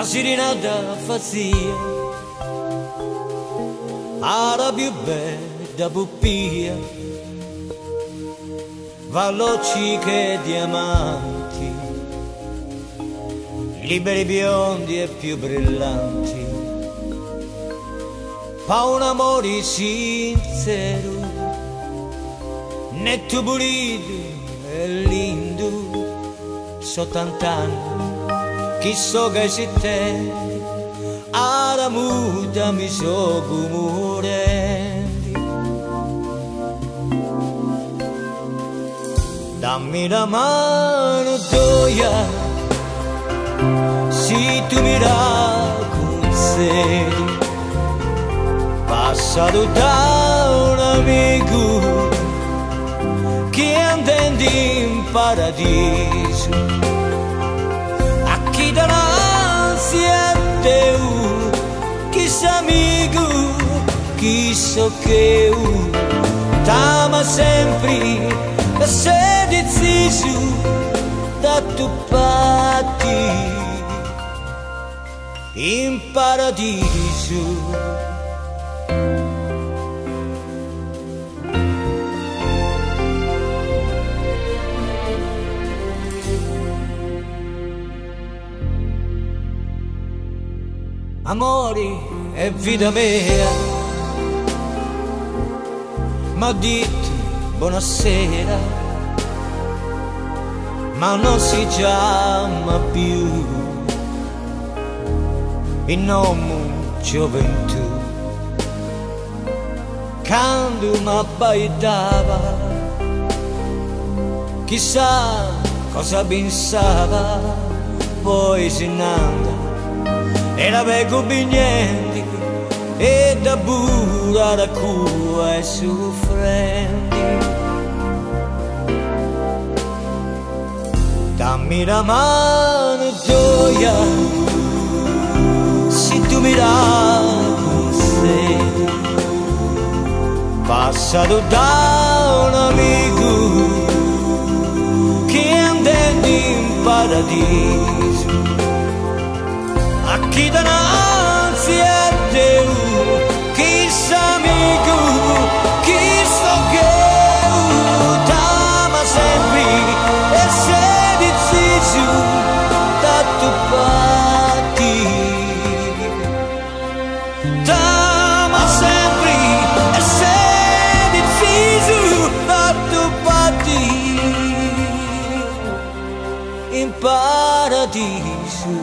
Serenata fazia Alla più bella pupia Veloci che diamanti Liberi biondi e più brillanti Pa un amore sincero Netto pulito e lindo So tant'anni chi so che esiste Alla muta mi so commuorendi Dammi la mano tua Se tu mi la concedi Passato da un amico Che intende in paradiso A chi davanti a Dio Chi sa amico, chi so che io T'ama sempre e sei deciso da tu parti in paradiso. Amore e vita mia, m'ha detto buonasera, ma non si chiama più in nome gioventù. Quando m'abbaidava, chissà cosa pensava, poi se n'andava e la vedo niente e da bura da cua e soffrendi. Dammi la mano tua, se tu mi la concedi, passato da un amico che intende in paradiso. A chi davanti a Dio, chi sa amico, chi so che t'ama sempre e sei deciso da tu parti. T'ama sempre e sei deciso da tu parti in paradiso.